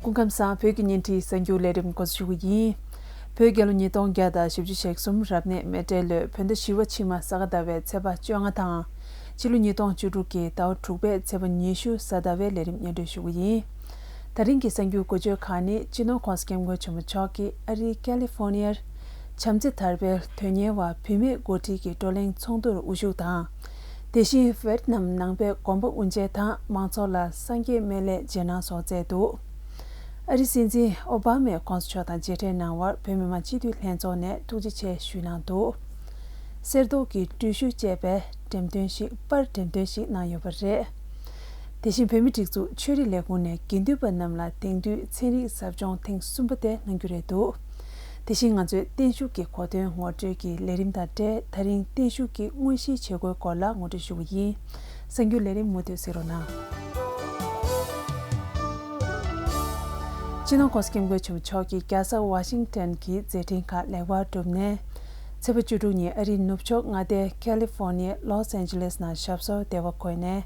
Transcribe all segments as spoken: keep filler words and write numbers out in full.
སྐུ་ཁམས་བཟང་། བོད་ཀྱི་བརྙན་འཕྲིན་གསར་འགྱུར་ལས་རིམ་འགོ་འཛུགས་ཞུ་གི་ཡིན། བོད་རྒྱལ་ལོ་ཉིས་སྟོང་བརྒྱ་དང་བཞི་བཅུ་ཞེ་གསུམ་རབ་གནས་མེ་སྤྲེལ་ལོའི་བོད་ཟླ་བཞི་པ་ཕྱི་མ་ས་ག་ཟླ་བའི་ཚེས་པ་བཅོ་ལྔ་དང་། ཕྱི་ལོ་ཉིས་སྟོང་བཅུ་དྲུག་གི་ཟླ་བ་དྲུག་པའི་ཚེས་པ་ཉི་ཤུ་གཟའ་ཟླ་བའི་ལས་རིམ་སྙན་སྒྲོན་ཞུ་གི་ཡིན། ད་རིང་གི་གསར་འགྱུར་འགོ་བརྗོད་ཁག་ནི། སྤྱི་ནོར་༸གོང་ས་༸སྐྱབས་མགོན་ཆེན་པོ་མཆོག་གིས་ཨ་རིའི་ཀ་ལི་ཧྥོ་ནི་ཡར་བྱམས་བརྩེ་དར་སྤེལ་དོན་གཉེར་བ་བུད་མེད་འགོ་ཁྲིད་ཀྱི་བགྲོ་གླེང་ཚོགས་འདུར་དབུ་བཞུགས་དང་། དེ་བཞིན་ཝེད་ནམ་ནང་པའི་དགོན་པ་དབུ་མཇལ་དང་མང་ཚོགས་ལ་སངས་རྒྱས་སྨན་བླའི་རྗེས་གནང་སོགས་བསྩལ་འདུག་ཨ་རིའི་སྲིད་འཛིན་ཨོ་བྷ་མས་༸གོང་ས་མཆོག་དང་མཇལ་འཕྲད་གནང་བར་བོད་མི་མང་སྤྱི་འཐུས་ལྷན་ཚོགས་ནས་ཐུགས་རྗེ་ཆེ་ཞུས་གནང་འདུག་གསེར་མདོག་གི་འགྲུལ་བཞུད་ཅེས་པའི་འགྲེམས་སྟོན་ཞིག་པར་འགྲེམས་སྟོན་ཞིག་གནང་ཡོད་པ་རེད། དེ་བཞིན་བོད་མིའི་སྒྲིག་འཛུགས་ཆོས་རིག་ལས་ཁུངས་ནས་དགེ་འདུན་པ་རྣམས་ལ་དེང་དུས་ཚན་རིག་ཟབ་སྦྱོང་ཐེངས་གསུམ་པ་དེ་གནང་རྒྱུ་རེད་འདུག་དེ་བཞིན་ང་ཚོས་བརྟན་བཞུགས་ཀྱི་གོ་སྟོན་ངོ་སྤྲོད་ཀྱི་ལས་རིམ་དང་འབྲེལ། ད་རིང་བརྟན་བཞུགས་ཀྱི་དངོས་གཞིའི་བྱེད་སྒོའི་སྐོར་ལ་ངོ་སྤྲོད་ཞུ་གི་ཡིན། གསར་འགྱུར་ལས་རིམ་མུ་མཐུད་གཟིགས་རོགས་གནང་། སྤྱི་ནོར་༸གོང་ས་༸སྐྱབས་མགོན་ཆེན་པོ་མཆོག་གིས་རྒྱལ་ས་ཝ་ཤིང་ཊོན་གྱི་མཛད་འཕྲིན་ཁག་ལེགས་པར་གྲུབ་ནས། ཚེས་པ་བཅུ་དྲུག་ཉིན་ཨ་རིའི་ནུབ་ཕྱོགས་མངའ་སྡེ་ཁ་ལི་ཧྥོ་ནི་ཡའི་ལོས་ཨན་ཇི་ལེས་ནང་ཞབས་སོར་བདེ་བར་འཁོད་ནས།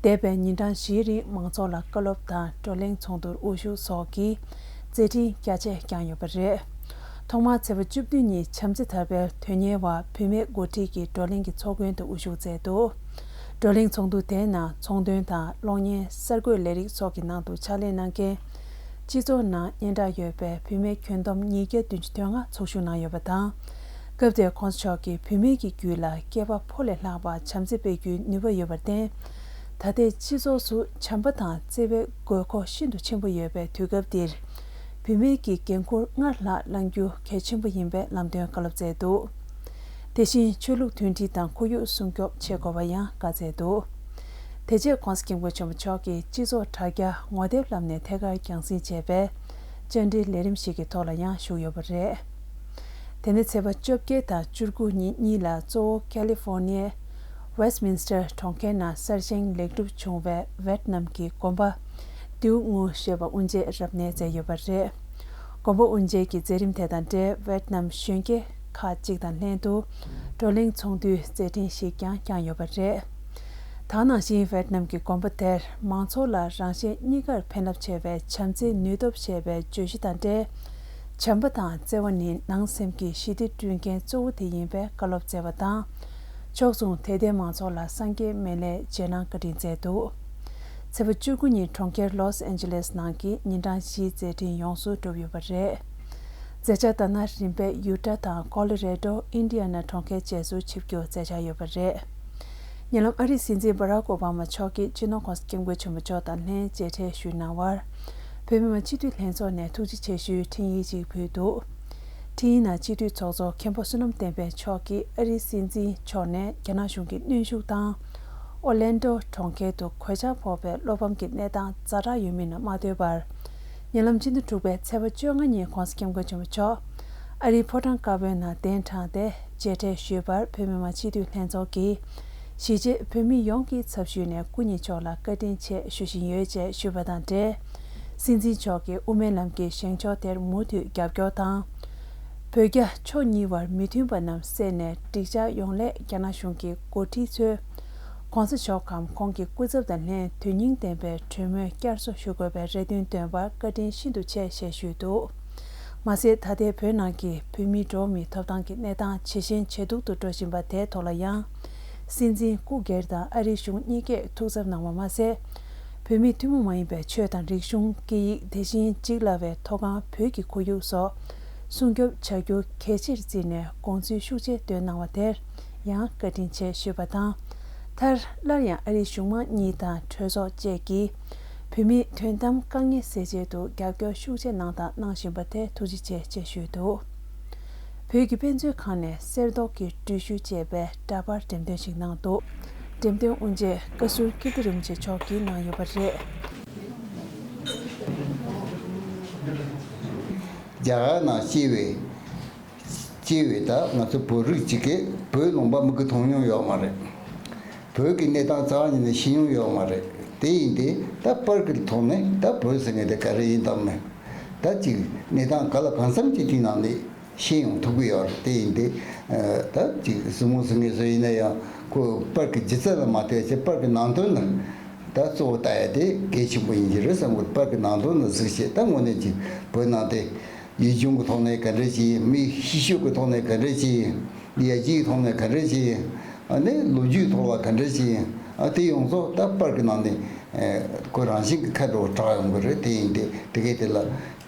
འདས་པའི་ཉིན་གྲངས་བཞིའི་རིང་མང་ཚོགས་ལ་བཀའ་སློབ་དང་བགྲོ་གླེང་ཚོགས་འདུར་དབུ་བཞུགས་སོགས་ཀྱི་མཛད་འཕྲིན་རྒྱ་ཆེ་བསྐྱངས་ཡོད་པ་རེད། ཐོག་མར་ཚེས་པ་བཅུ་བདུན་ཉིན་བྱམས་བརྩེ་དར་སྤེལ་དོན་གཉེར་བ་བུད་མེད་འགོ་ཁྲིད་ཀྱི་བགྲོ་གླེང་གི་ཚོགས་མགོན་དུ་དབུ་བཞུགས་མཛད་འདུག་བགྲོ་གླེང་ཚོགས་འདུ་དེའི་ནང་ཚོང་དོན་དང་གློག་བརྙན། གསར་འགོད་ལས་རིགས་སོགས་ཀྱི་ནང་དུ་ཕྱག་ལས་གནང་མཁན་སྤྱི་ཚོགས་ནང་སྙན་གྲགས་ཡོད་པའི་བུད་མེད་ཁྱོན་བསྡོམས་ཉིས་བརྒྱ་བདུན་ཅུ་དོན་ལྔ་ཚོགས་ཞུགས་གནང་ཡོད་པ་དང་། སྐབས་དེར་༸གོང་ས་མཆོག་གིས་བུད་མེད་ཀྱི་རྒྱུད་ལ་སྐྱེས་པ་ཕོ་ལས་ལྷག་པ་བྱམས་བརྩེ་སྤེལ་རྒྱུའི་ནུས་པ་ཡོད་པར་བརྟེན། ད་ལྟའི་སྤྱི་ཚོགས་སུ་བྱམས་པ་དང་བརྩེ་བའི་དགོས་མཁོ་ཤིན་ཏུ་ཆེན་པོ་ཡོད་པའི་དུས་སྐབས་འདིར། བུད་མེད་ཀྱི་འགན་འཁུར་སྔར་ལྷག་བླང་རྒྱུ་གལ་ཆེན་པོ་ཡིན་པའི་ལམ་སྟོན་བཀའ་སློབ་སྩལ་འདུག་དེ་བཞིན་ཆོས་ལུགས་མཐུན་སྒྲིལ་དང་ཁོར་ཡུག་སྲུང་སྐྱོབ་བྱེད་དགོས་པ་ཡང་བཀའ་སྩལ་འདུག་དེ་རྗེས་༸གོང་ས་༸སྐྱབས་མགོན་ཆེན་པོ་མཆོག་གིས་སྤྱི་ཚོགས་དྲ་རྒྱ་ངོ་དེབ་ལམ་ནས་ཐད་ཀར་རྒྱང་སྲིང་བྱས་པའི་བཅར་འདྲིའི་ལས་རིམ་ཞིག་གི་ཐོག་ལ་ཡང་ཞུགས་ཡོད་པ་རེད། དེ་ནས་ཚེས་པ་བཅོ་བརྒྱད་དང་བཅུ་དགུ་ཉིན་གཉིས་ལ་གཙོ་བོ་ཁ་ལི་ཧྥོ་ནི་ཡའི་ཝེ་སི་མིན་སི་ཊར་གྲོང་ཁྱེར་ནང་གསར་བཞེངས་ལེགས་གྲུབ་བྱུང་བའི་ཝེད་ནམ་གྱི་དགོན་པ་ཏེའུ་ངུ་ཞེས་པ་དབུ་མཇལ་རབ་གནས་མཛད་ཡོད་པ་རེད། དགོན་པ་དབུ་མཇལ་གྱི་མཛད་རིམ་དེ་དང་འབྲེལ་ཝེད་ནམ་གཞོན་སྐྱེས་ཁག་ཅིག་དང་ལྷན་དུ་བགྲོ་གླེང་ཚོགས་འདུའི་མཛད་འཕྲིན་ཞིག་ཀྱང་བསྐྱངས་ཡོད་པ་རེད། ད་ག་ནང་བཞིན་ཝེད་ནམ་གྱི་དགོན་པ་དེར་མང་ཚོགས་ལ་རང་གཞན་གཉིས་ཀར་ཕན་རླབས་ཆེ་བའི་བྱམས་བརྩེའི་ནུས་སྟོབས་ཞེས་པའི་བརྗོད་གཞི་དང་འབྲེལ། བྱམས་པ་དང་བརྩེ་བ་ནི་ནང་སེམས་ཀྱི་ཞི་བདེ་བསྐྲུན་མཁན་གཙོ་བོ་དེ་ཡིན་པའི་བཀའ་སློབ་སྩལ་བ་དང་། ཕྱོགས་མཚུངས་དད་ལྡན་མང་ཚོགས་ལ་སངས་རྒྱས་སྨན་བླའི་རྗེས་གནང་བཀའ་དྲིན་སྩལ་འདུག་ཚེས་པ་བཅུ་དགུ་ཉིན་གྲོང་ཁྱེར་ལོས་ཨན་ཇི་ལེས་ནང་གི་ཉིན་གྲངས་བཞིའི་མཛད་འཕྲིན་ཡོངས་སུ་གྲུབ་ཡོད་པ་རེད། མཛད་འཆར་ལྟར་ན། རིམ་པས་ཡུ་ཊ་དང་ཀོ་ལོ་རེ་ཌོ། ཨིན་ཌི་ཡ་ན་གྲོང་ཁྱེར་བཅས་སུ་ཆིབས་བསྒྱུར་མཛད་འཆར་ཡོད་པ་རེད། ཉེ་ལམ་ཨ་རིའི་སྲིད་འཛིན་སྦ་རག་ཨོ་བྷ་མ་མཆོག་གིས་སྤྱི་ནོར་༸གོང་ས་༸སྐྱབས་མགོན་ཆེན་པོ་མཆོག་དང་ལྷན་མཇལ་འཕྲད་ཞུས་གནང་བར། བོད་མི་མང་སྤྱི་འཐུས་ལྷན་ཚོགས་ནས་ཐུགས་རྗེ་ཆེ་ཞུའི་འཕྲིན་ཡིག་ཅིག་ཕུལ་འདུག་འཕྲིན་ཡིག་ནང་སྤྱི་འཐུས་ཚོགས་གཙོ་མཁན་པོ་བསོད་ནམས་བསྟན་འཕེལ་མཆོག་གིས་ཨ་རིའི་སྲིད་འཛིན་མཆོག་ནས་རྒྱ་ནག་གཞུང་གི་གནོན་ཤུགས་དང་། ཨོ་ལན་ཌོ་གྲོང་ཁྱེར་དུ་གོད་ཆག་ཕོག་པའི་བློ་ཕམ་གྱི་གནས་སྟངས་ཛ་དྲག་ཡོད་མིན་མ་ལྟོས་པར། ཉེ་ལམ་སྤྱི་ཟླ་དྲུག་པའི་ཚེས་པ་བཅོ་ལྔ་ཉིན་༸གོང་ས་༸སྐྱབས་མགོན་ཆེན་པོ་མཆོག་ཨ་རིའི་ཕོ་བྲང་དཀར་པོའི་ནང་གདན་དྲངས་ཏེ་མཇལ་འཕྲད་ཞུས་པར། བོད་མི་མང་སྤྱི་འཐུས་ལྷན་ཚོགས་ཀྱིས་གཞིས་བྱེས་བོད་མི་ཡོངས་ཀྱི་ཚབ་ཞུས་ནས་སྐུ་ཉིད་མཆོག་ལ་བཀའ་དྲིན་ཆེ་ཞུ་བཞིན་ཡོད་ཅེས་ཞུས་པ་དང་འབྲེལ། སྲིད་འཛིན་མཆོག་གིས་དབུ་མའི་ལམ་གྱི་བཞེངས་ཕྱོགས་དེར་མུ་མཐུད་རྒྱབ་སྐྱོར་དང་། བོད་རྒྱ་ཕྱོགས་གཉིས་བར་མི་མཐུན་པ་རྣམས་སེལ་ནས་འགྲིག་འཇགས་ཡོང་སླད་རྒྱ་ནག་གཞུང་གི་འགོ་ཁྲིད་ཚོས་༸གོང་ས་མཆོག་གམ་ཁོང་གི་སྐུ་ཚབ་དང་ལྷན་དོན་སྙིང་ལྡན་པའི་གྲོས་མོལ་བསྐྱར་གསོ་ཞུ་དགོས་པའི་རེ་འདུན་བཏོན་པར་བཀའ་དྲིན་ཤིན་ཏུ་ཆེ་ཞེས་ཞུས་འདུག་མ་ཟད། ད་ལྟའི་བོད་ནང་གི་བོད་མིའི་འགྲོ་བ་མིའི་ཐོབ་ཐང་གི་གནས་སྟངས་ཇེ་ཞན་ཇེ་སྡུག་ཏུ་འགྲོ་བཞིན་པ་དེའི་ཐོག་ལ་ཡང་། སྲིད་འཛིན་སྐུ་སྒེར་དང་ཨ་རིའི་གཞུང་གཉིས་ཀས་ཐུགས་འཚབ་གནང་བ་མ་ཟད། བོད་མིའི་ཐུན་མོང་མ་ཡིན་པའི་ཆོས་དང་རིག་གཞུང་། སྐད་ཡིག་དེ་བཞིན་འཇིག་སླ་བའི་མཐོ་སྒང་བོད་ཀྱི་ཁོར་ཡུག་སོགས་སྲུང་སྐྱོབ་བྱ་རྒྱུ་གལ་ཆེར་བརྩིས་ནས་དགོངས་ཚུལ་ཤུགས་ཆེ་བཏོན་གནང་བ་དེར་ཡང་བཀའ་དྲིན་ཆེ་ཞུས་པ་དང་། མཐར། སླར་ཡང་ཨ་རིའི་གཞུང་མང་གཉིས་དང་གྲོས་ཚོགས་བཅས་ཀྱིས་བོད་མིའི་དོན་དམ་དཀའ་ངལ་སེལ་ཆེད་དུ་རྒྱབ་སྐྱོར་ཤུགས་ཆེ་གནང་དང་གནང་བཞིན་པ་དེ་ཐུགས་རྗེ་ཆེ་ཅེས་ཞུས་འདུག་བོད་ཀྱི་དཔེ་མཛོད་ཁང་ནས་གསེར་མདོག་གི་འགྲུལ་བཞུད་ཅེས་པའི་འདྲ་པར་འགྲེམས་སྟོན་ཞིག་གནང་འདུག་འགྲེམས་སྟོན་དབུ་འབྱེད་བཀའ་ཟུར་ཀིརྟི་རིན་པོ་ཆེ་མཆོག་གིས་གནང་ཡོད་པ་རེད། རྒྱ་གར་ནང་སྐྱེས་པའི་སྐྱེས་པའི་ད་ང་ཚོ་བོད་རིགས་གཅིག་གིས་བོད་ལུང་པ་མིག་གིས་མཐོང་མྱོང་ཡོད་མ་རེད། བོད་ཀྱི་གནས་སྟངས་རྩ་བ་ཉིད་ནས་ཤེས་མྱོང་ཡོད་མ་རེད། དེ་ཡིན་ཏེ་ད་པར་གྱི་ཐོག་ནས་ད་བོད་ཟེར་མཁན་དེ་ག་རེ་ཡིན་དམ་མེད། ད་ཅིག་གནས་སྟངས་ག་ལ་གང་འཚམ་ཅིག་དེའི་ནང་ནས་ཤེས་ཡོང་ཐུབ་ཀྱི་ཡོད་རེད། དེ་ཡིན་ཏེ་ད་ཅིག་གཟིགས་མོ་ཟེར་མཁན་ཚོ་ཡིན་ན་ཡང་ཁོ་པར་གྱི་ལྗིད་ཚད་ལ་མ་ལྟོས་བྱས་པར་གྱི་ནང་དོན་ལ་ ད་གཙོ་བོ་ལྟ་ཡ་དེ་གལ་ཆེན་པོ་ཡིན་གྱི་རེད་བསམ་གི་རེད། པར་གྱི་ནང་དོན་ལ་གཟིགས་བྱས། ད་དངོས་གནས་ཀྱི་བོད་ནང་དེ་ཡུལ་ལྗོངས་ཀྱི་ཐོག་ནས་ག་འདྲ་ཞིག་ཡིན། མིའི་གཤིས་སྤྱོད་ཀྱི་ཐོག་ནས་ག་འདྲ་ཞིག་ཡིན། ཡར་རྒྱས་ཀྱི་ཐོག་ནས་ག་འདྲ་ཞིག་ཡིན། ཨ་ནི་ལོ་རྒྱུས་ཐོག་ལ་ག་འདྲ་ཞིག་ཡིན། ཨ་དེ་ཡོངས་རྫོགས་ད་པར་གྱི་ནང་ནས་ཨ་ཁོ་རང་བཞིན་གྱི་ཁ་འགྲོ་གྲགས་ཡོང་གི་རེད། དེ་ཡིན་དེ་དེ་གས་དེ་ལ་ཨ་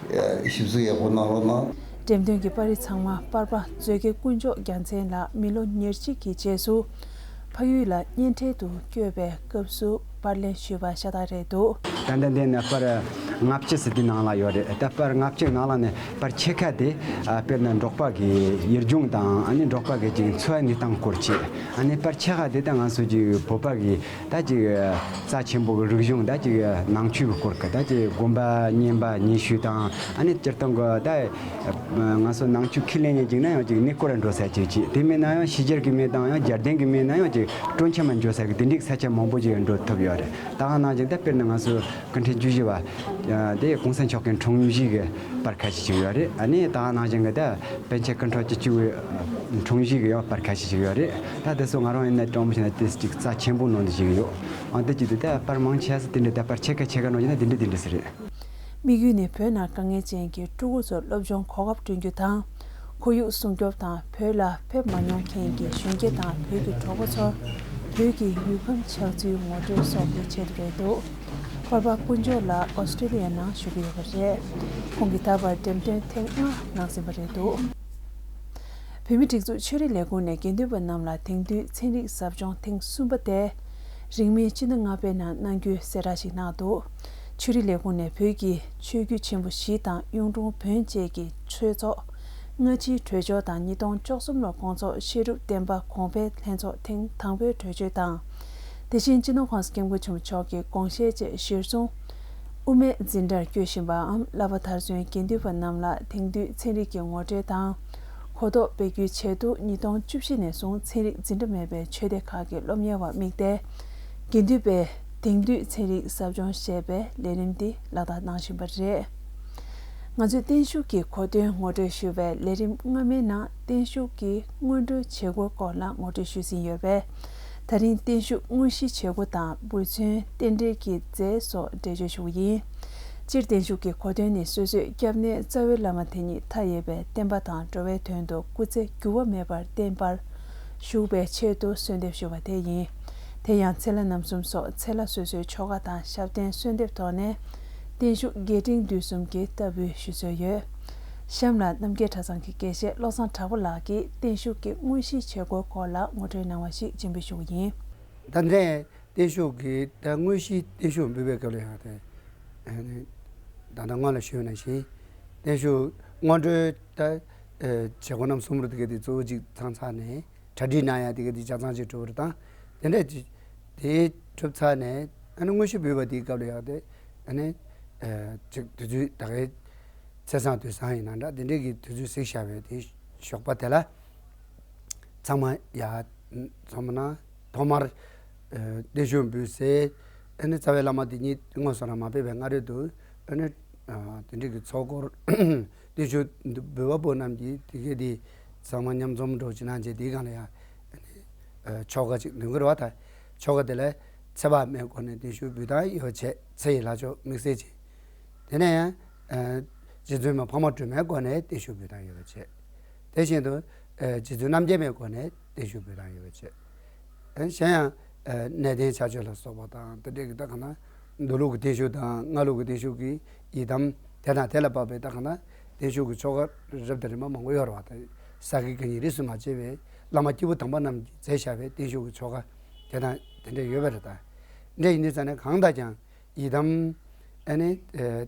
ཞིབ་འཚོལ་ཡག་པོ་གནང་རོགས་གནང་། འགྲེམས་སྟོན་གྱི་པར་རིས་ཚང་མ་པར་པ་མཛོད་དགེ་དཀོན་མཆོག་རྒྱལ་མཚན་ལགས་མི་ལོ་ཉེར་གཅིག་གི་རྗེས་སུ་ཕ་ཡུལ་ལ་གཉེན་འཕྲད་དུ་བསྐྱོད་པའི་སྐབས་སུ་པར་ལེན་ཞུས་པ་ཤ་སྟག་རེད་འདུག། ད་ལྟ་འདི་ནི་པར་ལྔ་བཅུ་ཙམ་འདི་ནང་ལ་ཡོད་རེད། ད་པར་ལྔ་བཅུ་ནང་ལ་ནི་པར་ཕྱེད་ཀ་དེ་ཨ་དཔེར་ན་འབྲོག་པ་གི་ཡུལ་ལྗོངས་དང་། ཨ་ནི་འབྲོག་པ་གི་ཅིག་འཚོ་བའི་གནས་སྟངས་སྐོར་བྱས། ཨ་ནི་པར་ཕྱེད་ཀ་དེ་ད་ང་ཚོ་ཅིག་བོད་པ་གི་ད་ཅིག་རྩ་ཆེན་པོ་གི་རིག་གཞུང་ད་ཅིག་ནང་ཆོས་ཀྱི་སྐོར་གྱི་ད་ཅིག་དགོན་པ་བསྙེན་པ་ཉི་ཤུ་དང་། ཨ་ནི་སྤྱིར་བཏང་གི་ད་ང་ཚོ་ནང་ཆོས་ཁས་ལེན་མཁན་ཅིག་ན་ཡང་ཅིག་གནས་སྐོར་འགྲོ་ས་ཅིག་ཅིག། དེ་མིན་ན་ཡང་ཕྱི་རྒྱལ་གྱི་མི་དང་ཡང་རྒྱལ་བསྟན་གྱི་མི་ན་ཡང་ཅིག་སྤྲོ་འཆམ་འགྲོ་ས་གི་དེ་འདྲའི་ས་ཆ་མང་པོ་ཅིག་འགྲོ་ཐུབ་ཡོད་རེད། ད་ག་ནང་བཞིན་ད་དཔེར་ན་ང་ཚོ་སྐུ་ཕྲེང་བཅུ་བཞི་པ་དེ་གོང་ས་མཆོག་གི་འཁྲུངས་གཞིས་ཀྱི་པར་ཁ་ཤས་ཅིག་ཡོད་རེད། ཨ་ནི་ད་ག་ནང་བཞིན་གྱི་ད་པཎ་ཆེན་སྐུ་ཕྲེང་བཅུ་གཅིག་པའི་འཁྲུངས་གཞིས་ཀྱི་ཡང་པར་ཁ་ཤས་ཅིག་ཡོད་རེད། ད་དེ་ཚོ་ང་རང་ཡིན་ན་དྲང་པོ་བཤད་ན་དེ་ཅིག་རྩ་ཆེན་པོ་ནང་དུ་ཞིག་ཡོད། ཨང་དེ་ཅིག་དེ་ད་པར་མང་ཆེ་ས་དེ་འདྲ། ད་པར་ཕྱེད་ཀ་ཕྱེད་ཀ་ནང་བཞིན་ན་དེ་འདྲ་དེ་འདྲ་ཟེར་རེད། དམིགས་ཡུལ་ནི་བོད་ནང་དཀའ་ངལ་ཅན་གྱི་ཕྲུ་གུ་ཚོར་སློབ་སྦྱོང་གོ་སྐབས་བསྐྲུན་རྒྱུ་དང་། ཁོར་ཡུག་སྲུང་སྐྱོབ་དང་བོད་ལ་ཕེབས་མ་མྱོང་མཁན་གྱི་གཞོན་སྐྱེས་དང་བོད་ཀྱི་གྲོགས་པོ་ཚོར་བོད་ཀྱི་ཡུལ་ཁམས་ཆགས་ཚུལ་ངོ་སྤྲོད་སོགས་ཀྱི་ཆེད་དུ་རེད་འདུག། པར་པ་དཀོན་མཆོག་ལགས་ཨོ་སི་ཀྲི་ལི་ཡ་ནང་བཞུགས་ཀྱི་ཡོད་པ་རེད། ཁོང་གིས་ད་བར་འགྲེམས་སྟོན་ཐེངས་ལྔ་གནང་ཟིན་པ་རེད་འདུག། བོད་མིའི་སྒྲིག་འཛུགས་ཆོས་རིག་ལས་ཁུངས་ནས་དགེ་འདུན་པ་རྣམས་ལ་དེང་དུས་ཚན་རིག་ཟབ་སྦྱོང་ཐེངས་གསུམ་པ་དེ་རིང་མིན་སྤྱི་ཟླ་ལྔ་པའི་ནང་གནང་རྒྱུའི་གསལ་བསྒྲགས་ཤིག་གནང་འདུག། ཆོས་རིག་ལས་ཁུངས་ནས་བོད་ཀྱི་ཆོས་བརྒྱུད་ཆེན་པོ་བཞི་དང་གཡུང་དྲུང་བོན་བཅས་ཀྱི་ཆོས་ཚོགས་སྔ་ཕྱིའི་གྲོས་ཆོད་དང་ཉིས་སྟོང་བཅུ་གསུམ་ལོར་༸གོང་ས་མཆོག་བཤད་སྒྲུབ་བསྟན་པ་གོང་འཕེལ་ལྷན་ཚོགས་ཐེངས་དང་པོའི་གྲོས་ཆོད་དང་། དེ་བཞིན་སྤྱི་ནོར་༸གོང་ས་༸སྐྱབས་མགོན་ཆེན་པོ་མཆོག་གི་དགོངས་བཞེད་བཅས་གཞིར་བཟུང་། དབུ་མེད་འཛིན་གྲྭར་བསྐྱོད་བཞིན་པའམ་བསླབ་པ་མཐར་སོན་དགེ་འདུན་པ་རྣམས་ལ་དེང་དུས་ཚན་རིག་གི་ངོ་སྤྲོད་དང་། གོ་རྟོགས་སྤེལ་རྒྱུའི་ཆེད་དུ་ཉིས་སྟོང་བཅུ་བཞི་ནས་བཟུང་ཚན་རིག་འཛིན་གྲྭ་མེད་པའི་ཆོས་སྡེ་ཁག་གི་སློབ་གཉེར་བར་དམིགས་ཏེ། དགེ་འདུན་པས་དེང་དུས་ཚན་རིག་ཟབ་སྦྱོང་ཞེས་པའི་ལས་རིམ་འདི་ལག་བསྟར་གནང་བཞིན་པ་རེད། ང་ཚོས་བརྟན་བཞུགས་ཀྱི་གོ་སྟོན་ངོ་སྤྲོད་ཞུ་བའི་ལས་རིམ་སྔ་མའི་ནང་བརྟན་བཞུགས་ཀྱི་སྔོན་འགྲོའི་བྱེད་སྒོའི་སྐོར་ལ་ངོ་སྤྲོད་ཞུས་ཟིན་ཡོད་པས། ད་རིང་བརྟན་བཞུགས་དངོས་གཞིའི་བྱེད་སྒོ་དང་འབུལ་ཚོན་རྟེན་འབྲེལ་གྱི་རྫས་སོགས་འགྲེལ་བརྗོད་ཞུ་བ་ཡིན། སྤྱིར་བརྟན་བཞུགས་ཀྱི་གོ་སྟོན་ནི་སོ་སོའི་སྐྱབས་གནས་རྩ་བའི་བླ་མ་དེ་ཉིད་མཐའ་ཡས་པའི་བསྟན་པ་དང་འགྲོ་བའི་དོན་དུ་སྐུ་ཚེ་འགྱུར་བ་མེད་པར་བརྟན་པར་བཞུགས་པའི་ཆེད་དུ་གསོལ་འདེབས་ཞུ་བ་དེ་ཡིན། དེ་ཡང་ཚེ་ལྷ་རྣམ་གསུམ་སོགས་ཚེ་ལྷ་སོ་སོའི་ཆོ་ག་དང་ཞབས་བརྟན་གསོལ་འདེབས་ཐོག་ནས་བརྟན་བཞུགས་རྒྱས་འབྲིང་བསྡུས་གསུམ་གྱི་བསྟར་འབུལ་ཞུ་སྲོལ་ཡོད། གཤམ་ལ་རྣམ་རྒྱལ་གྲྭ་ཚང་གི་དགེ་བཤེས་བློ་བཟང་གྲགས་པ་ལགས་ཀྱིས་བརྟན་བཞུགས་ཀྱི་དངོས་གཞིའི་བྱེད་སྒོའི་སྐོར་ལ་ངོ་སྤྲོད་གནང་བ་ཞིག་སྤྱན་འབུལ་ཞུ་བ་ཡིན། ད་ལྟའི་བརྟན་བཞུགས་ཀྱི་ད་དངོས་གཞིའི་བརྟན་བཞུགས་འབུལ་བའི་སྐབས་ལ་ཡང་དེ། ཨ་ནི་ད་ལྟ་སྔོན་ལ་ཞུས་ནང་བཞིན། བརྟན་བཞུགས་སྔོན་འགྲོའི་ད་ཨ་བྱེད་སྒོ་རྣམ་གསུམ་རུ་དེ་ག་དེ་གཙོ་བོ་གཅིག་ཚང་ཚར་ནས་གྲ་སྒྲིག་གནང་ཡ་དེ་ག་དེ་ཆ་ཚང་ཅིག་གྲུབ་པ་རེད། ད་དེ་འདྲ་ཅིག་དེ་གྲུབ་ཚར་ནས་ཨ་ནི་དངོས་གཞི་འབུལ་བ་དེའི་སྐབས་ལ་ཡང་དེ་ཨ་ནི་ཨ་ཅིག་དུས་ཚོད་ད་གའི་ཚེས་བཟང་དུས་བཟང་ཡིན་ན་འདྲ། དེ་འདྲའི་གི་དུས་ཚོད་གཟིགས་བཞག་པའི་དེ་ཞོགས་པ་དེ་ལ། ཚང་མ་ཡར་འཛོམས་ན་ཐོག་མར་ཨ་བརྟན་བཞུགས་འབུལ་སའི་ཨ་ནི་རྩ་བའི་བླ་མ་དེ་ཉིད་དངོས་སུ་རང་མ་ཕེབས་པའི་སྔ་རོལ་དུ་ཨ་ནི་ཨ་དེ་འདྲའི་གི་ཚོགས་འཁོར་བརྟན་བཞུགས་འབུལ་བ་པོ་རྣམས་ཀྱིས་དེ་གའི་དེ་ཚང་མ་མཉམ་འཛོམས་འགྲོ་ཅིག་གནང་བྱས། དེའི་སྒང་ལ་ཡང་ཨ་ནི་ཨ་ཆོ་ག་ཅིག་འདོན་གི་རེད་བ། ད་ཆོ་ག་དེ་ལ་ཚེ་དཔག་མེད་སྒོ་ནས་བརྟན་བཞུགས་འབུལ་སྟངས་ཡོད་པ་བྱས། ཚེ་ཡི་ལྷ་མཆོག་དམིགས་བསལ་ཅིག། དེ་ནས་ཡང་ཨ་རྗེ་བཙུན་མ་འཕགས་མ་སྒྲོལ་མའི་སྒོ་ནས་བརྟན་བཞུགས་འབུལ་སྟངས་ཡོད་པ་བྱས། དེ་བཞིན་དུ་ཨ་རྗེ་བཙུན་རྣམ་རྒྱལ་མའི་སྒོ་ནས་བརྟན་བཞུགས་འབུལ་སྟངས་ཡོད་པ་བྱས། ཨ་གཞན་ཡང་ཨ་གནས་བརྟན་ཕྱག་མཆོད་ལ་སོགས་པ་དང་དེ་འདྲའི་གི་ད་གང་ན་མདོ་ལུགས་ཀྱི་བརྟན་བཞུགས་དང་སྔགས་ལུགས་ཀྱི་བརྟན་བཞུགས་ཀྱི་ཡི་དམ་དེ་དང་དེ་ལ་བབས་པའི་ད་གང་ན་བརྟན་བཞུགས་ཀྱི་ཆོ་ག་རབ་དང་རིམ་པ་མང་པོ་ཡོད་རེད་བ། ད་ས་དགེ་བཀའ་རྙིང་རིས་སུ་མ་ཆད་པའི་བླ་མ་སྐྱེས་བུ་དམ་པ་རྣམས་ཀྱིས་མཛད་བཞག་པའི་བརྟན་བཞུགས་ཀྱི་ཆོ་ག་དེ་དང་དེ་འདྲ་ཡོད་པ་རེད། ད་འདྲ་ཡིན་དུས་ཙང་ནས་གང་ལྟར་ཀྱང་ཡི་དམ་ཨ་ནི་ཨ་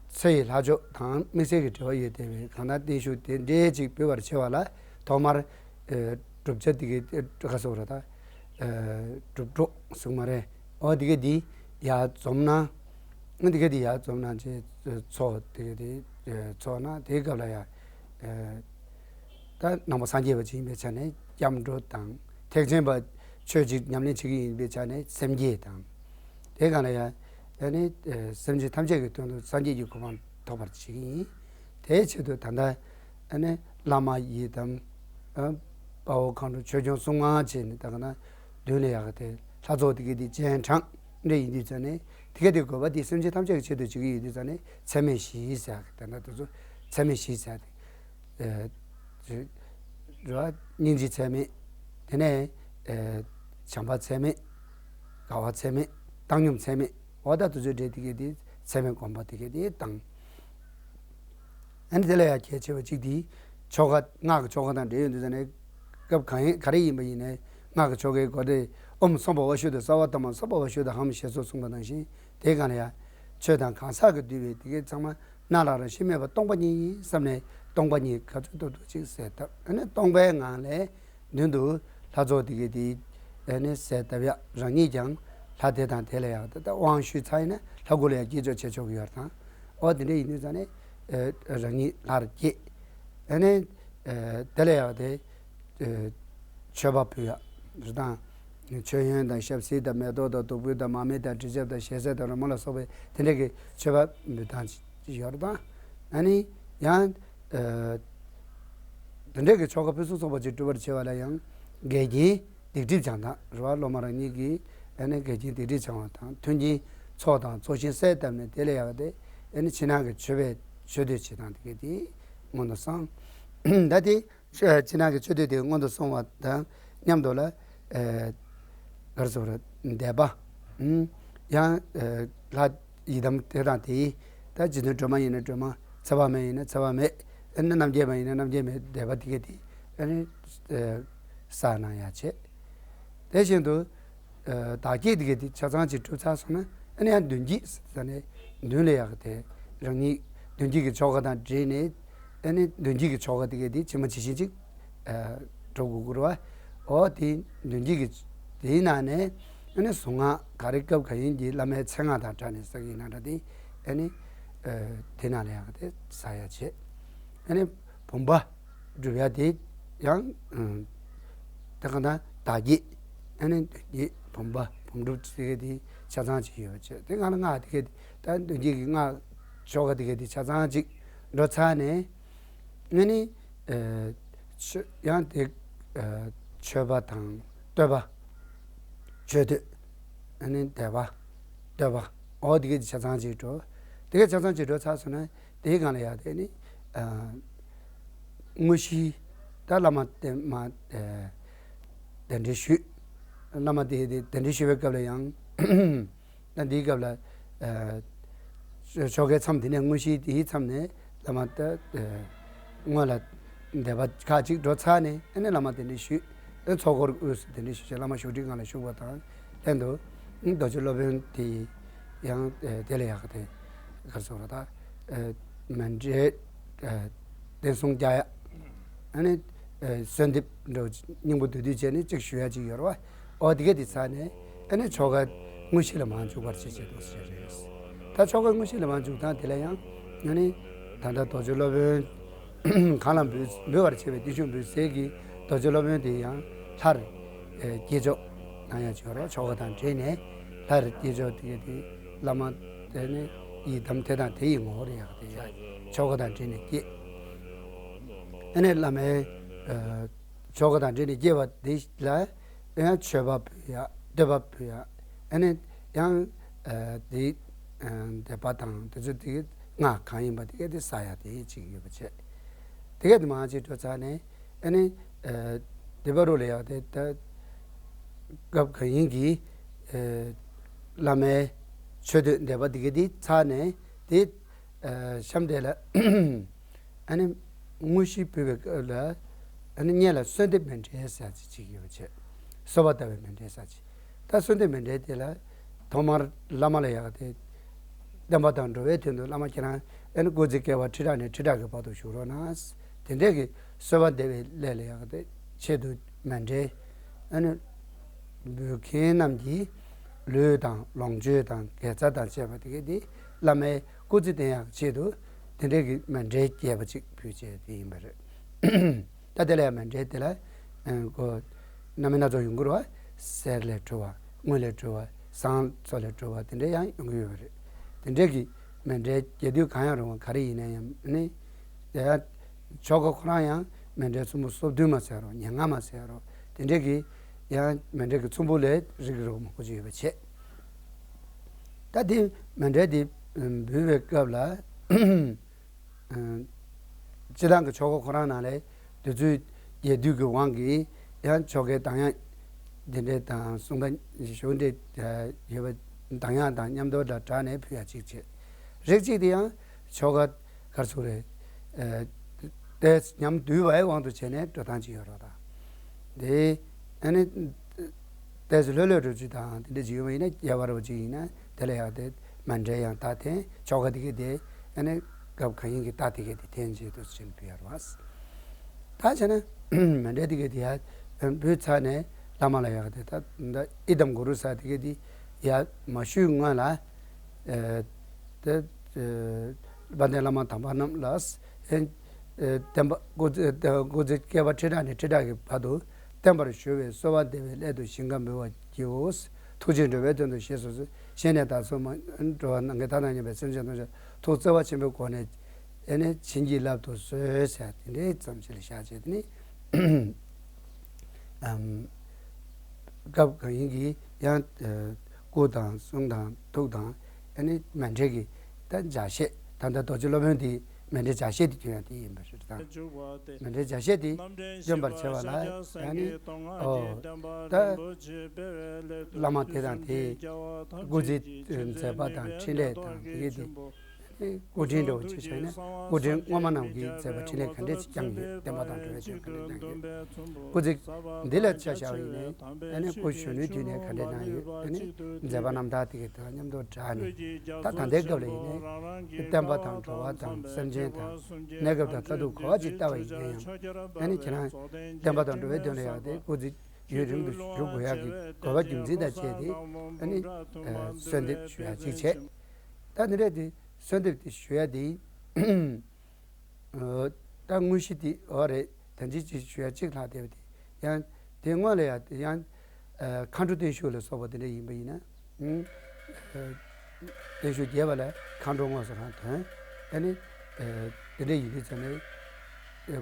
ཚེ་ཡི་ལྷ་མཆོག་དང་དམིགས་བསལ་གྱི་འབྲེལ་བ་ཡོད་བསྡད་པའི་གང་ལྟར་བརྟན་བཞུགས་དེ་འདྲའི་ཅིག་འབུལ་བར་བྱེད་པ་ལ་ཐོག་མར་ཨ་སྒྲུབ་བྱ་དེ་གའི་ག་ཟེར་བ་རེད། ད་ཨ་སྒྲུབ་གྲོགས་གསུང་མ་རེད། འོ་དེ་གའི་དེ་ཡར་འཛོམས་ན། འོ་དེ་གའི་དེ་ཡར་འཛོམས་ན་ཅེས་ཚོགས་དེ་གའི་དེ་ཚོགས་ན་དེའི་སྐབས་ལ་ཡང་ཨ་ད་ནང་པ་སངས་རྒྱས་པ་ཅིག་ཡིན་པའི་ཆ་ནས་སྐྱབས་འགྲོ་དང་། ཐེག་ཆེན་པ་ཆོས་ཅིག་ཉམས་ལེན་བྱེད་ཀྱི་ཡིན་པའི་ཆ་ནས་སེམས་བསྐྱེད་དང་། དེའི་སྒང་ལ་ཡང་ཨ་ནི་ཨ་སེམས་ཅན་ཐམས་ཅད་ཀྱི་དོན་དུ་སངས་རྒྱས་ཀྱི་གོ་འཕང་ཐོབ་པར་བྱེད་ཀྱི་ཡིན། དེའི་ཆེད་དུ་ད་ལྟ་ཨ་ནི་བླ་མ་ཡི་དམ་ཨ་དཔའ་བོ་མཁའ་འགྲོ་ཆོས་སྐྱོང་སྲུང་མ་བྱས་ནས་ད་ག་ན་མདུན་ལ་ཡག་གི་དེ་ལྷ་ཚོགས་དེ་གའི་དེ་སྤྱན་དྲངས། འདྲ་ཡིན་དུས་ཙང་ནས་དེ་ག་དེ་དགོས་པ་དེ་སེམས་ཅན་ཐམས་ཅད་ཀྱི་ཆེད་དུ་བྱེད་ཀྱི་ཡོད་དུས་ཙང་ནས་ཚད་མེད་བཞི་ཟེར་ཡག་གི་དེ་འདྲ་དེ་ཚོ་ཚད་མེད་བཞི་ཟེར་ཡག་དེ། རེད་བ། སྙིང་རྗེ་ཚད་མེད། དེ་ནས་བྱམས་པ་ཚད་མེད། དགའ་བ་ཚད་མེད། བཏང་སྙོམས་ཚད་མེད། འོ་ད་དེ་ཚོའི་སྒྲས་དེ་ག་དེ་ཚད་མེད་སྒོམ་པ་དེ་ག་དེ་བཏང་། ཨ་ནི་དེ་ལ་ཡང་གལ་ཆེ་བ་གཅིག་དེ་ཆོ་ག་སྔགས་ཀྱི་ཆོ་ག་དང་འབྲེལ་ཡོད་འདུག་ཟེར་ནས་སྐབས་གང་ཡིན་ག་རེ་ཡིན་པ་ཡིན་ནའི་སྔགས་ཀྱི་ཆོ་གའི་སྒོ་དེ་ཨོཾ་སྭ་བྷཱ་ཝ་ཤུདྡྷ་སརྦ་དྷརྨ་སྭ་བྷཱ་ཝ་ཤུདྡྷ་ཧཾ་ཞེས་སོགས་གསུངས་པ་ནང་བཞིན་དེའི་སྒང་ལ་ཡང་ཆོས་དང་གང་ཟག་གིས་བསྡུས་པའི་དེ་གའི་ཚང་མ་སྣང་ལ་རང་བཞིན་མེད་པ་སྟོང་པ་ཉིད་ཡིན་བསམ་ནས་སྟོང་པ་ཉིད་ག་ཚོད་ཐུབ་ཐུབ་ཅིག་གསལ་བཏབ། ཨ་ནི་སྟོང་པའི་ངང་ལས་མདུན་དུ་ལྷ་ཚོགས་དེ་གའི་དེ་ཨ་ནི་གསལ་བཏབ་ཡག་རང་ཉིད་ཀྱང་ལྷ་དེ་དང་དེ་ལ་ཡག་ད་དབང་ཞུས་ཚར་ཡིན་ན་ལྷ་དགུ་ལ་ཡང་སྐྱེས་ཆོག་བྱེད་ཆོག་གི་ཡོད་རེད་དང་། ཨོ་དེ་འདྲ་ཡིན་དུས་ཙང་ནས་རང་ཉིད་ལྷར་སྐྱེས། ཨ་ནི་དེ་ལ་ཡག་དེ་མཆོད་པ་ཕུལ་ཡག་རེད་དང་། མཆོད་ཡོན་དང་ཞབས་བསིལ་དང་མེ་ཏོག་དང་བདུག་སྤོས་དང་མར་མེ་དང་དྲི་ཆབ་དང་ཞལ་ཟས་དང་རོལ་མོ་ལ་སོགས་པའི་དེ་འདྲ་གི་མཆོད་པ་འབུལ་སྟངས་ཡོད་རེད་དང་། ཨ་ནི་ཡང་། དེ་འདྲའི་གི་ཆོ་ག་ཕུན་སུམ་ཚོགས་པ་ཅིག་སྒྲུབ་པར་བྱེད་པ་ལ་ཡང་འགལ་རྐྱེན་སྡིག་སྒྲིབ་སྦྱང་སྟངས་རེད་བ། སློབ་མ་རང་ཉིད་ཀྱིས་ཨ་ནི་འགལ་རྐྱེན་སྡིག་སྒྲིབ་སྦྱང་བ་དང་མཐུན་རྐྱེན་ཚོགས་དང་ཚོགས་ཞིང་གསལ་བཏབ་ནས་དེ་ལས་ཡག་སྟེ་ཨ་ནི་ཕྱི་ནང་གི་མཆོད་པའི་མཆོད་བསྟོད་བྱེད་སྟངས་དེ་ག་དེ་སྔོན་དུ་སོང་། ད་དེ་ཕྱི་ནང་གི་མཆོད་བསྟོད་དེ་སྔོན་དུ་སོང་བ་དང་མཉམ་དུ་ལ་ག་རེ་ཟེར་བ་རེད། བཟླས་པ། ཡང་ལྷ་ཡི་དམ་དེ་དང་དེའི་ད་རྗེ་བཙུན་སྒྲོལ་མ་ཡིན་ན་སྒྲོལ་མ། ཚེ་དཔག་མེད་ཡིན་ན་ཚེ་དཔག་མེད། ཨ་ནི་རྣམ་རྒྱལ་མ་ཡིན་ན་རྣམ་རྒྱལ་མའི་བཟླས་པ་དེ་ག་དེ་ཨ་ནི་བསགས་གནང་ཡག་བྱེད། དེ་བཞིན་དུ་བདག་བསྐྱེད་དེ་ག་དེ་ཆ་ཚང་ཅིག་གྲུབ་ཚར་སོང་ན་ཨ་ནི་ཡང་མདུན་བསྐྱེད་ཟེར་ནས་མདུན་ལ་ཡག་དེ་རང་ཉིད་མདུན་བསྐྱེད་ཀྱི་ཆོ་ག་དང་འབྲེལ་ནས་ཨ་ནི་མདུན་བསྐྱེད་ཀྱི་ཆོ་ག་དེ་ག་དེ་ཇི་མ་ཇི་བཞིན་ཅིག་སྒྲུབ་དགོས་ཀྱི་རེད་བ། འོ་དེ་མདུན་བསྐྱེད་ཀྱི་དེའི་ནང་ནས་ཨ་ནི་གཟུངས་སྔགས་ག་རེ་སྐབས་ག་ཡིན་གྱི་བླ་མའི་མཚན་སྔགས་དང་སྦྲགས་ནས་བསགས་ཡིན་ན་འདྲ་དེ་ཨ་ནི་དེ་ནང་ལ་ཡག་དེ་བསགས་ཡག་བྱེད། ཨ་ནི་བུམ་པ་སྒྲུབ་ཡག་དེ་ཡང་དེ་ག་ན་བདག་བསྐྱེད་ཨ་ནི་མདུན་བསྐྱེད་བུམ་པ་བུམ་སྒྲུབ་དེ་ག་དེ་ཆ་ཚང་ཅིག་ཡོད་པ་བྱེད། དེ་སྔ་ལ་སྔགས་དེ་ག་དེ་ད་མདུན་བསྐྱེད་ཀྱི་སྔགས་ཆོ་ག་དེ་ག་དེ་ཆ་ཚང་ཅིག་འགྲོ་ཚར་ནས། ཨ་ནི། ཨ། མཆོད། ཡང་དེ། ཨ། མཆོད་པ་དང་བསྟོད་པ། མཆོད་བསྟོད། ཨ་ནི་བཟླས་པ། བསྟོད་པ། འོ་དེ་གའི་ཆ་ཚང་ཅིག་འགྲོ། དེ་གའི་ཆ་ཚང་ཅིག་འགྲོ་ཚར་སོང་ན་དེའི་སྒང་ལ་ཡང་དེ་ནི། ཨ། དངོས་གཞི། ད་བླ་མ་དེ་མ། ཨ། གདན་འདྲེན་ཞུས། བླ་མ་དེ་དེ་གདན་འདྲེན་ཞུ་བའི་སྐབས་ལ་ཡང་། ད་འདིའི་སྐབས་ལ། ཨ། ཆོ་གའི་མཚམས་དེ་ནས་དངོས་གཞིའི་དེའི་མཚམས་ནས་བླ་མ་ད། ཨ། སྔོན་ལ་བཟླས་པ་ཁག་ཅིག་འགྲོ་ཚར་ནས་ཨ་ནི་བླ་མ་གདན་འདྲེན་ཞུས། ཨ། ཚོགས་འཁོར་དབུས་སུ་གདན་འདྲེན་ཞུས་བྱས་བླ་མ་བཞུགས་ཁྲིའི་སྒང་ལ་བཞུགས་པ་དང་ལྷན་དུ། ཨ། རྡོ་རྗེ་སློབ་དཔོན་དེ་ཡང་། ཨ། དེ་ལ་ཡག་དེ་ག་རེ་ཟེར་བ་ད། ཨ། མཎྜལ། ཨ། བསྟན་སྲུང་རྒྱག་ཡ། ཨ་ནི། ཨ། གསོལ་འདེབས་འགྲོ་སྙིང་པོ་བསྡུ་བསྡུ་བྱས་ནས་གཅིག་ཞུ་ཡ་གཅིག་ཡོད་རེད་བ། ཨོ་དེ་ག་དེ་ཚར་ནས་ཨ་ནི་ཆོ་ག་དངོས་གཞི་ལ་མར་འཇུག་པར་བྱེད་ཅེས་དང་ཞེས་རེད། ད་ཆོ་ག་དངོས་གཞི་ལ་མར་འཇུག་སྟངས་དེ་ལ་ཡང་ཨ་ནི་ད་ལྟ་རྡོ་རྗེ་སློབ་དཔོན་གང་ལ་འབུལ་འབུལ་བར་བྱེད་པའི་བརྟུལ་ཞུགས་འབུལ་སའི་གི་རྡོ་རྗེ་སློབ་དཔོན་དེ་ཡང་ལྷར། ཨ། བསྐྱེད་ཆོག་གནང་ཡ་གཅིག་ཡོད་རེད་བ། ཆོ་ག་དང་འབྲེལ་ནས་ལྷར་བསྐྱེད་ཆོག་དེ་ག་དེ་བླ་མ་དེ་ནི་ཡི་དམ་དེ་དང་དེ་ཡི་ངོ་བོར་ཡག་དེ་ཡ་ཆོ་ག་དང་འབྲེལ་ནས་བསྐྱེད། ཨ་ནི་བླ་མའི། ཨ། ཆོ་ག་དང་འབྲེལ་ནས་བསྐྱེད་པ་དེ་ལ་ཡང་མཆོད་པ་ཕུལ་ཡ་བསྟོད་པ་ཕུལ་ཡ། ཨ་ནི་ཡང་། ཨ། དེ། ཨ། བཟླས་པ་དང་དེ་ཚོ་དེ་སྔགས་གང་ཡིན་པ་དེ་ག་དེ་བསགས་ཡ་དེ་གཅིག་ཡོད་པ་བྱས། དེ་ག་དེ་མར་གཅིག་འགྲོ་ཚར་ནས་ཨ་ནི། ཨ། དེ་བར་དུ་ལ་ཡག་དེ་ད་སྐབས་གང་ཡིན་གྱི། ཨ། བླ་མའི་མཆོད་བསྟོད་བཟླས་པ་དེ་ག་དེ་ཚར་ནས་དེ། ཨ། གཤམ་དེ་ལ་ཨ་ནི་དངོས་གཞི་འབུལ་བའི་སྐབས་ལ་ཨ་ནི་སྔོན་ལ་གསོལ་འདེབས་མཎྜལ་ཟེར་ཅིག་ཅིག་ཡོད་པ་བྱས། གསོལ་བ་བཏབ་པའི་མཎྜལ་ཟེར་ཅིག་ད་གསོལ་འདེབས་མཎྜལ་དེ་ལ་ཐོག་མར་བླ་མ་ལ་ཡག་དེ་བསྟན་པ་དང་འགྲོ་བའི་དོན་དུ་བླ་མ་ཁྱེད་རང་ཨ་ནི་སྐུ་ཚེ་བསྐལ་པ་ཁྲི་ཕྲག་ནས་ཁྲི་ཕྲག་གི་བར་དུ་བཞུགས་རོགས་གནང་། དེ་འདྲས་ཀྱི་གསོལ་བ་འདེབས་པའི་སླད་ལ་ཡག་དེ་ཆེད་དུ་མཎྜལ་ཨ་ནི་འབུལ་མཁན་རྣམས་ཀྱིས་ལུས་དང་ལོངས་སྤྱོད་དང་དགེ་རྩ་དང་བཅས་པ་དེ་གས་དེ་བླ་མའི་སྐུ་ཚེ་བརྟན་ཡག་ཆེད་དུ་དེ་འདྲའི་གི་མཎྜལ་རྒྱས་པ་ཅིག་ཕུལ་བྱས་དེ་ཡིན་པ་རེད། ད་དེ་ལ་ཡང་མཎྜལ་དེ་ལ་ཨ་ནི་ཁོ་རྣམ་སྨིན་སྣ་ཚོགས་ཡོང་གི་རེད་བ། གསེར་ལས་གྲུབ་པ། དངུལ་ལས་གྲུབ་པ། ཟངས་མཚོ་ལས་གྲུབ་པ་དེ་འདྲ་ཡང་ཡོང་གི་ཡོད་པ་རེད། དེ་འདྲའི་གི་མཎྜལ་རྒྱས་དུས་གང་ཡང་རུང་བ་ག་རེ་ཡིན་ན་ཡང་ཨ་ནི། དེ་ཡང་ཆོ་ག་ཁོ་རང་ཡང་མཎྜལ་ཚོམ་བུ་སོ་བདུན་མ་ཟེར་རོ། ཉེར་ལྔ་མ་ཟེར་རོ། དེ་འདྲའི་གི་ཡང་མཎྜལ་གི་ཚོམ་བུ་ལས་རིགས་རུས་མང་པོ་ཅིག་ཡོད་པ་བྱས། ད་དེ་མཎྜལ་དེ་འབུལ་བའི་སྐབས་ལ། སྤྱིར་བཏང་གི་ཆོ་ག་ཁོ་རང་ནང་ལས་དུས་ཚོད་རྒྱས་བསྡུས་ཀྱི་དབང་གིས་ཡང་ཆོ་གའི་གདངས་དབྱངས་འདི་འདྲ་དང་གསུང་གདངས་ཞུ་འདྲ་ཡོད་པ། གདངས་དབྱངས་དང་མཉམ་དུ་འདྲ་སྦྲགས་ནས་ཕུལ་ཡ་གཅིག་བྱས། རིགས་གཅིག་དེ་ཡང་ཆོ་ག་གར་ཚུགས་རེད། ཏོག་ཙམ་ཉམས་བསྡུས་པའི་དབང་དུ་བྱས་ནས་འགྲོ་སྟངས་ཅིག་ཡོད་རེད་ད། དེ་ཨ་ནི་ཏོག་ཙམ་ལྷོད་ལྷོད་འགྲོ་ཅིག་དང་དེ་འདྲ་ཅིག་ཡོད་པ་ཡིན་ན། རྒྱས་པ་རུ་ཅིག་ཡིན་ན་དེ་ལ་ཡང་དེ་མཎྜལ་ཡང་ད་འཐེན། ཆོ་ག་དེ་གའི་དེ་ཨ་ནི་སྐབས་གང་ཡིན་གྱི་ད་དེ་གའི་དེ་འཐེན་བྱེད་དུ་ཕྱིན་པ་ཡོད་རེད་བ། ད་བྱས་ན་མཎྜལ་དེ་གའི་དེ་ཡང་འབུལ་ཚར་ནས་བླ་མ་ལ་ཡང་དེ་ད་ད་ཨི་དམ་གུ་རུ་ས་དེ་གའི་དེ་ཡང་མ་ཞུས་སྔོན་ལ། ཨ་དེ་ཨ་དཔལ་ལྡན་བླ་མ་དམ་པ་རྣམས་ལ། ཨ་བསྟན་པ་སྐུ་ཚེ་སྐུ་ཚེ་བསྐལ་པ་ཁྲི་ཕྲག་ནས་ཁྲི་ཕྲག་གི་བར་དུ་བརྟན་པར་བཞུགས་པའི་གསོལ་བ་འདེབས་པའི་སླད་དུ་ཞིང་ཁམས་འབུལ་བར་བགྱིའོ། ཐུགས་རྗེས་འགྲོ་བའི་དོན་དུ་ཞེས་སོགས་སུ་བཞེས་ནས་བདག་སོགས་མ་འགྲོ་བ་ནམ་མཁའི་མཐའ་དང་མཉམ་པའི་སེམས་ཅན་ཐམས་ཅད་ཐུགས་བརྩེ་བ་ཆེན་པོའི་སྒོ་ནས་ཨ་ནི་བྱིན་གྱིས་བརླབ་ཏུ་གསོལ་ཟེར་དེ་འདྲའི་ཙམ་ཞིག་ལ་བཞག་བྱས། དེ་ནི་ཨམ། སྐབས་གང་ཡིན་གྱི་ཡང་ཨ་སྐུ་དང་གསུང་དང་ཐུགས་དང་ཨ་ནི་མཎྜལ་གྱི་ད་ལྗགས་བཤད། ད་ལྟ་རྡོ་རྗེ་སློབ་དཔོན་དེ་མཎྜལ་ལྗགས་བཤད་དེ་སྐྱོན་ཡང་དེ་ཡིན་པ་རེད་ད། མཎྜལ་ལྗགས་བཤད་དེ་སྐྱོན་པར་བྱ་བ་ལ་ཨ་ནི་ཨོ་ད་བླ་མ་དེ་དང་དེ་སྐུ་ཚེ་མཛད་པ་དང་འཕྲིན་ལས་དང་དེ་གའི་དེ། སྐུ་ཕྲེང་འདྲ་བོ་ཅིག་བྱས་ན་སྐུ་ཕྲེང་སྔོན་མ་རྣམས་ཀྱིས་མཛད་པ་འཕྲིན་ལས་ག་འདྲས་ཅིག་བསྐྱངས་ཡོད། བསྟན་པ་དང་འགྲོ་བའི་དོན་ག་འདྲས་བསྐྱངས་ཡོད། སྐུ་ཚེ་འདི་ལ་ཆ་བཞག་པ་ཡིན་ནའི་ཨ་ནི་སྐུ་གཞོན་ནུའི་དུས་ནས་ག་འདྲས་གནང་ཡོད། ཨ་ནི་མཛད་པ་རྣམ་ཐར་དེ་གའི་དང་མཉམ་དུ་སྦྲགས་ནས་ད་ད་ལྟའི་སྐབས་ལ་ཡིན་ནའི་བསྟན་པ་དང་འགྲོ་བ་དང་སེམས་ཅན་དང་གནས་སྐབས་དང་མཐར་ཐུག་ག་བ་ཅིག་ལྟ་བ་ཡིན་ན་ཡང་ཨ་ནི་ཁྱེད་རང་བསྟན་པ་དང་འགྲོ་བའི་དོན་ལ་ཡག་དེ་སྐུ་ཚེ་ཡུན་རིང་དུ་བཞུགས་དགོས་ཡག་གི་དགོས་པ་རྒྱུ་མཚན་དང་བཅས་ཏེ་ཨ་ནི་གསོལ་འདེབས་ཞུ་ཡག་ཅིག་བྱས། ད་འདི་འདྲས་དེ་གསོལ་འདེབས་དེ་ཞུ་ཡ་དེ། ད་དངོས་གཞི་དེ་འོ་རེད། ད་ཅི་ཅིག་ཞུ་ཡ་གཅིག་ལྷག་བསྡད་པ་དེ་ཡང་དེ་སྔོན་ལ་ཡང་དེ་ཡང་མཁའ་འགྲོ་བརྟན་བཞུགས་ལ་སོགས་པ་དེ་འདྲ་ཡིན་པ་ཡིན་ན། བརྟན་བཞུགས་རྒྱས་པ་ལ་མཁའ་འགྲོ་དངོས་སུ་རང་ཐོན། ཨ་ནི་དེ་འདྲ་ཡིན་དུས་ཙམ་ནས་